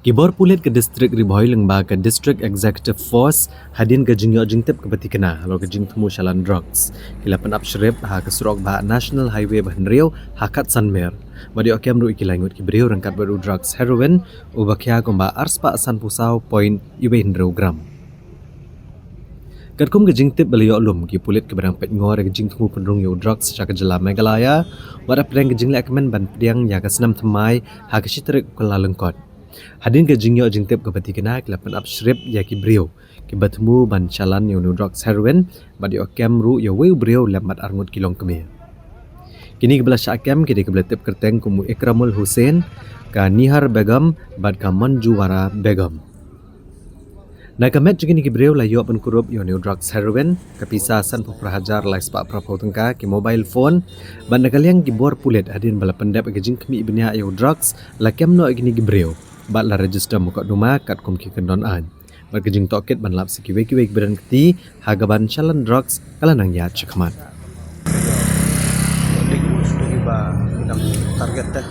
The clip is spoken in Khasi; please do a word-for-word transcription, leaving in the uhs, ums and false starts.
Ki bor pulit ka District Ri Bhoi lyngba ka District Executive Force hadien ka jingïoh jingtip kaba tikna halor ka jingthmu shalan drugs, ki la pynap shrip ha ka surok bah National Highway ba hynriew ha Katsan Mer, bad ïoh kem ruh ïa ki laingut ki briew ryngkat bad u drugs heroin uba khia kumba arspah sanphew saw point wei hynriew gram. Katkum ka jingtip ba la ïoh lum, ki pulit kiba dang peit ngor ïa ka jingthmu pynrung ïa u drugs sha ka jylla Meghalaya, wat hapdeng ka jingleh kmen ban pdiang ïa ka snem thymmai ha ka shi tarik u Kyllalyngkot. Hadien ka jingïoh jingtip kaba tikna, ki la pynap shrip ïa ki briew kiba thmu ban shalan ïa une u drugs heroin, bad ïoh kem ruh ïa uwei u briew lem bad arngut ki longkmie. Kine kiba la shah kem ki dei kiba la tip kyrteng kum u Ikramul Hussain, ka Nihar Begum bad ka Manjuwara Begum. Na ka met jong kine ki briew la ïoh ban kurup ïa une u drugs heroin, ka pisa sanphew phra hajar lai spah phraphew tyngka, ki mobile phone, bad na ka liang ki bor pulit, hadien ba la pyndep ïa ka jingkhmih bniah ïa u drugs, la kem noh ïa kine ki briew bad la register mukotduma katkum ki kyndon aiñ. Bad ka jingtohkit ban lap sa kiwei kiwei kiba don kti ha kaban shalan drugs ka la nang ïaid shakhmat. Target te.